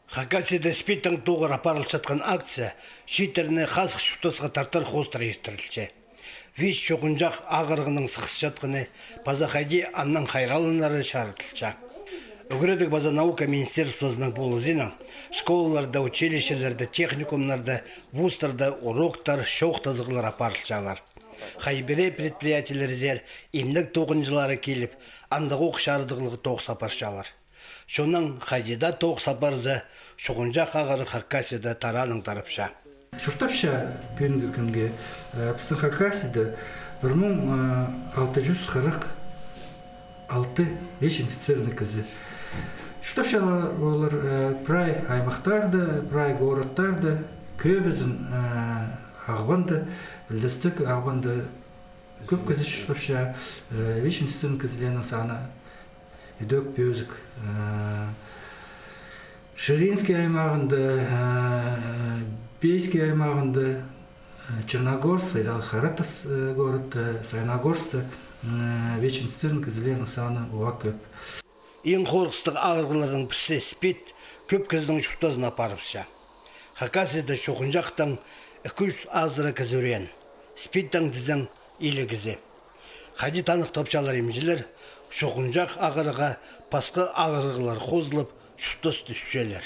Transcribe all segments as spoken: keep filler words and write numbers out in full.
Хакасияда СПИДтең тоғыр апарылчатхан акция чииттерні хазых чуртасха тартар хоостыра иртірілче. ВИЧ-чуғынҷах ағырығынаң сығысчатханы паза хайди аннаң хайралланары чарыдылча. Ӱгредіг паза наука министерствозының полызынаң школаларда, училищелерде, техникумнарда, вузтарда уроктар чоохтазығлар апарылчалар. Хай пірее предприятиелерзер имнег тоғынҷылары киліп, андағох чарыдығлығ тоғыс апарчалар. Чоннаң хайди даа тоғыс апарза, чуғынҷах ағырығ Хакасияда таранаң тарапча. Чуртапча пӱӱнгі кӱнге, э, пістің Хакасияда пір муң, э, алты чӱс хырых алты ВИЧ-инфицированный кізі. Чуртапча олар, э, прай аймахтарда, прай городтарда, кӧбізін, э, Ағбанда, пілдістіг, Ағбанда кӧп кізі чуртапча, э, ВИЧ-инфицированный кізілернің саны идӧк пӧзік. Э, Ширинский аймағында, э, Бейский аймағында, э, Черногорск, Саяногорск, э, город, э, Саяногорскта, э, ВИЧ-инфицированный кізілернің саны уғаа кӧп. Иң хорғыстығ ағырығларның пірсі СПИД кӧп кізінің чуртазын апарыпча. Хакасияда чуғынҷахтаң ікі чӱс азыра кізі ӱреен. СПИДтең тізең илиг кізі. Хайди таныхтапчалар имҷілер, чуғынҷах ағырығға пасха ағырығлар хозылып, чуртас тӱсчелер.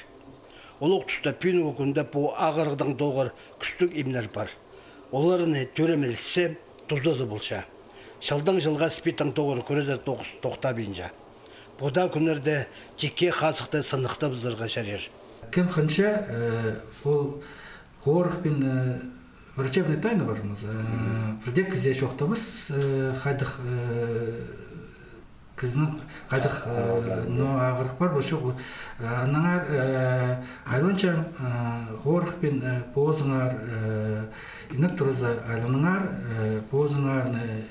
Олох туста пӱӱнгі кӱнде пу ағырығдаң тоғыр кӱстіг имнер пар. Оларны тӧремелессе, тузазы полча. Чылдаң чылға СПИДтең тоғыр кӱрезер тоғыс тохтабинча. Пу даа кӱннерде тикке хазыхты сыныхтабызарға чарир. Кем хынча, э, ол хорых пин, э, врачебный тайна пармыз. Э, пірдее кізее чоохтабаспыс, э, хайдағ, э, кізінің хайдағ, э, но ағырығ пар ба, чох па. Э, аннаңар, э, айланчам, э, хорых пин, э, позыңар, э, инек тураза айланыңар, э, позыңарны,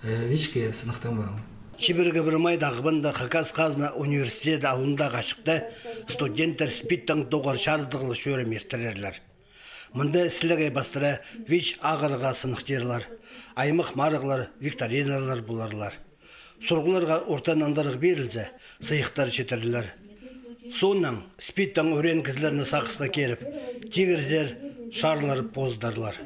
э, ВИЧ-ке сыныхтанмаң. Чибіргі пір майда Ағбанда Хакас хазна университеті алнындағы ачыхта студенттер СПИДтең тоғыр чарыдығлығ чӧрім иртірерлер. Мында сіліг ай пастыра ВИЧ ағырығға сыныхтирлар, аймах марығлар, викториналар поларлар. Сурығларға орта нандырығ пирілзе, сыйыхтар читірілер. Соонаң СПИДтең ӱреен кізілерні сағысха киріп, тигірзер, чарлар позыдарлар.